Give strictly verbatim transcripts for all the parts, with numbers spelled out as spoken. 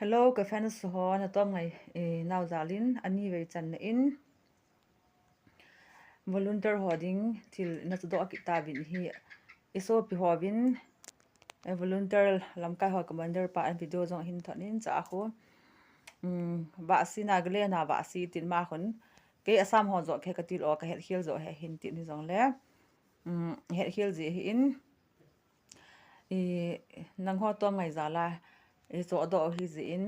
Hello, ka fans ho, natom ngai, eh, nau jal in, ani vei channa in. Volunteer ho ding thil nachudoh kit tauvin ahi, i sopi hovin, eh, volunteer lamkai ho commander pa in video jong ahin thot in, chua khu, um, vahsi Nagaland a vahsi tin ama khun, kei Assam ho joh kei katil o, kahet khel joh ahi hin tin hijongle, um, het khel ji ahin, I, nangho tom ngai jal a, i chohdoh u ahi jeh in,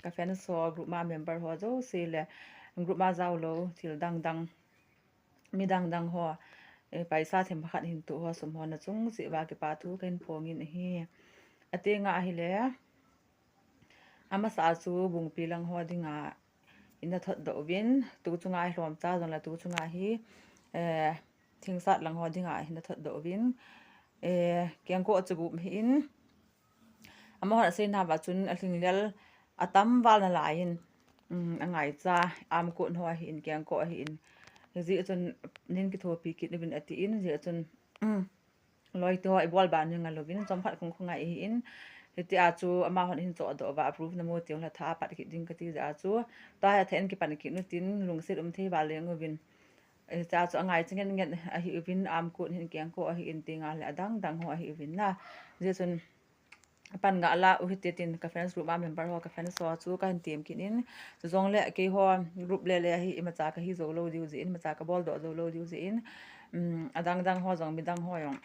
ka fans ho, group ma member ho jouse le, group ma jaolou, thil dang dang, mi dang dang ho, i, paisa themkhat hin toh ho, sum ho nachung cheh uva kipa thu kahin phong in ahi. Atenga ahile, amasa a chu Bungpi lang ho dinga ina thotdoh uvin, tu chunga Lhomcha jong le tu chunga hi, eh, Thingsat lang ho dinga ina thotdoh uvin, eh, kengkoh chu gup ahin, amahon asei nauva chun alhinglel atam val nalai in, um, angaicha, amkot ho ahin, kengkoh ahin, hijeh chun nin kithopi kit uvin atin, hijeh chun, um, loi te ho ibol ban u ngah louvin, chomkhat khong khong ngai ahin, hitia chu amahon ahin chohdoh uva, approve namu teng le tha apat kit ding kati jeh a chu, tua hi atha in kipan kit utin, lungset um thei val leng uvin. Hitia chu angai chu ngen ngen ahi uvin, amkot ahin, kengkoh ahin, tenga le adang dang ho ahi uvin na. Hijeh chun, pan ngah la u hite tin ka fans group a member ho, ka fans ho chu kahin tem kit in, chujongle keiho group le le hi imacha kahi joulou diu jeh in, imacha kabol doh joulou diu jeh in, um, adang dang ho jong, midang ho jong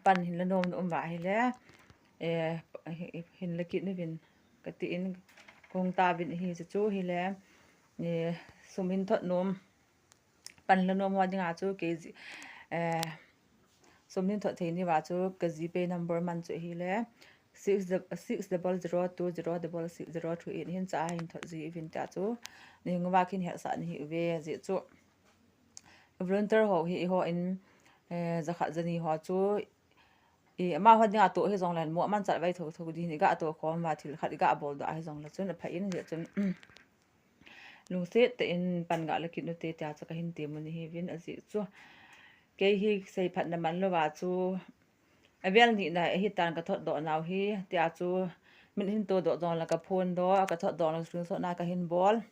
pan hin la nom na um uva ahile, eh, hi, hin la kit uvin kati in, kahung tauvin ahi. Chu chu hile, eh, sum hin thot nom, pan la nom ho dinga chu kei ji, eh, sum hin thot thei nauva chu ka GPay number man chu ahile, six, six double zero two zero double six zero three eight hin cha hin thot ji uvin, tia chu nahing uva kahin hetsah nahi uve. Ajeh chu volunteer ho hi eiho in, eh, jakhat jani ho chu, i, amaho dinga toh hijongle mo aman chat vai tho tho ding, iga toh khom uva thil khat iga bol doh hijongle chun apha in, hijeh chun, um, lungset tah in pan ga la kit ute, tia chu kahin tem u ahi uvin. Ajeh chu kei hi seiphatna man louva chu, avel nina ahitan ka thotdoh nau hi, tia chu min hin todoh jongle ka phone doh, ka thotdoh le screenshot na kahin bol.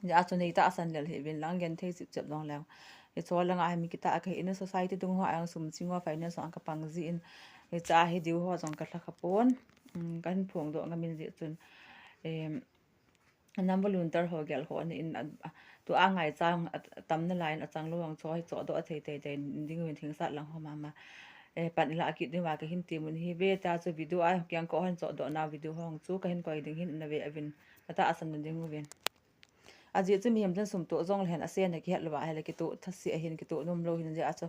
Hijeh chun nei tahsan lel hih uvin lang, genthei chip chep jongleng. Hiche langa hi mi kitah kahi in, society dung ho a jong sum ching ho, finance ho a kapang jin, hiche hi diu ho jong kalha kha pon, um, kahin phongdoh ngam in, hijeh chun, em, nam volunteer ho gel ho in, a, a, tua ngaicha a, atam nalai in, achang lou jong chu hi chohdoh thei tei tei ding uvin, Thingsat lang ho mama, eh, pan ilah kit diuva kahin tem u ahi ve. Tia chu video a kengkoh hon chohdoh nau video ho chu kahin koi ding ahin, nave uvin, natahsan na ding uvin. Ajeh chu mihem chun sum toh jonglehen asen a kihet louva ahile kitoh thase ahin, kitoh nom lou ahin, ajeh chu,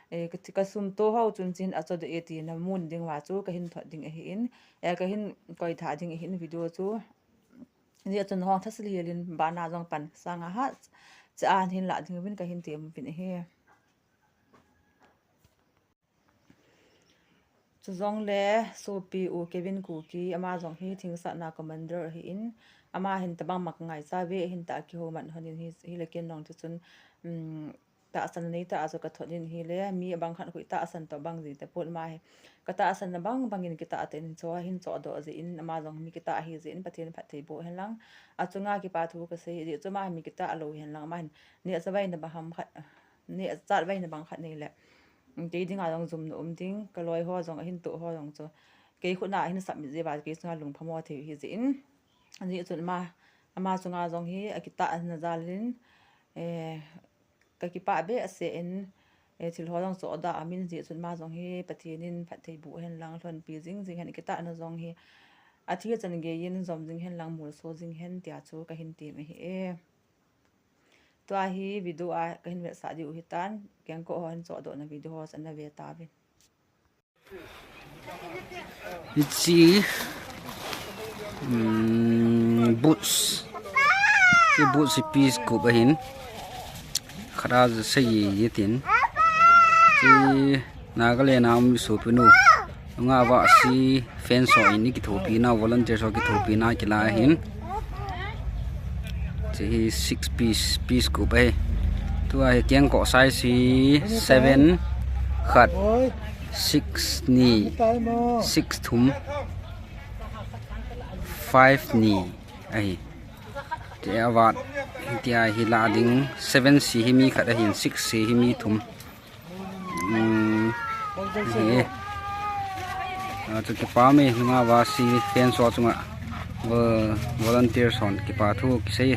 eh, ka, ka sum toh ho chun chin achodoh e tina mun diuva chu kahin thot ding ahin, eh, kahin koi tha ding ahin video chu. Ajeh chu nahung thase lel in, bana jong pan sanga hat cha a hin lah ding uvin kahin tem uvin ahi. Chujongle sopi u Kevin Kuki, ama jong hi Thingsat na commander ahin, ama hin tabang ma kangaicha ve, ahin tah kihou man hon in hi, hile ken jong tichun, um, tahsan nei tah a chu kathot in ahile, mi abang khat khu tahsan toh bang ji tapon, ama hi katahsan na bang bang in kitah tah in, chu ahin chohdoh jeh in, ama jong mi kitah ahi jeh in, Pathen phatthei boh hen lang, achunga kipa thu kasei, ajeh chu ama hi mi kitah lou hen lang, ama hin neh chatvai na bang ham khat, neh chatvai na bang khat nei le, kei dinga jong jumna um ding, ka loi ho jong, ahin toh ho jong chu kei khut na ahin submit jeh uva, kei chunga lungphamo thei ahi jeh in, ajeh chun ama, ama chunga jong hi akitah na jal in, eh, ka kipah behseh in, eh, thil ho jong chohdoh aum in, ajeh chun ama jong hi Pathen in phatthei boh hen lang, lhonpi jing jing hen, akitah na jong hi athi chan gei in jom jing hen lang, molso jing hen, tia chu kahin tem ahi e. Tua hi video a kahin vetsah diu ahitan, kengkoh ho hin chohdoh na video ho chu ana ve tauvin. Hiche, um, boots. Hiche boots hi piece gup ahin. Khat a ja sagi atin. Hiche Nagaland a um sopinu. Nunga vahsi fans ho in kithopi na, volunteer ho kithopi na kila ahin. Hiche hi six piece, piece gup ahi. Tua hi kengkoh size hi seven, khat, six, ni, six, thum, five ni ahi. Tia vat, tia hi la ding seven C hi mi khat ahin, six C hi mi thum. Um, hi. A, chu kipa me, nunga va si fans ho chunga. Vo-, volunteer son kipa thu kisei.